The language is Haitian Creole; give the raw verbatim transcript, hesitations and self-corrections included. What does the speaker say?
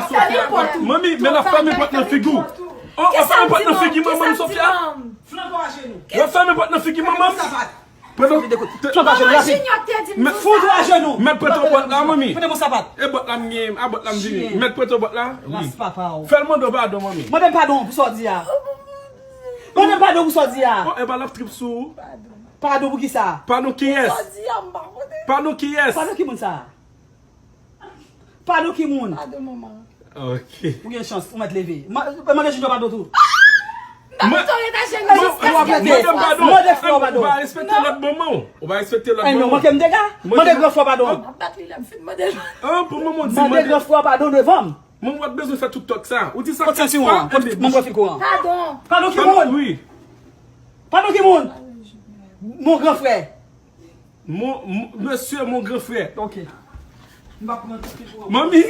Sofia, manmi, men l ap fèmen pòt nan figi w. Oh, w ap fèmen pòt nan figi manman m, Sofia. Flanke w ajenou. W ap fèmen pòt nan figi manman m. Pran yon, flanke w ajenou, rapid. Mèt, flanke w ajenou. Mèt prete w bòt la, manmi. Prete m yon sapat. E bòt la m gen, a bòt la m vini. Mèt prete w bòt la. Wi. Ras papa w. Fè l mande w padon, manmi. Mande m padon pou sa w di a. Mande m padon pou sa w di a. Oh, e pa l ap trip sou ou. Padon pou kisa? Padon kiyès? Padon kiyès? Padon ki moun sa? Padon ki moun? Padon manman. Ok. Ou gen chans, ou mèt leve. Ma- Mande Junior padon tou. Mwen- Mwen- Mande frè w padon. Ou pa respekte lòd manman w. Ou pa respekte lòd manman w. Manke m dega. Mande gran frè w padon. Ah, pou manman w di mande gran frè w padon devan m. Manman w bezwen fè tout tòk sa. Ou di sa kat fwa. Mwen pran fil kouran. Padon. Padon ki moun? Wi. Padon ki moun? Mon gran frè. Mon, mon, mesye, mon gran frè. Ok. M pa pran tout fil pou ou. Manmi.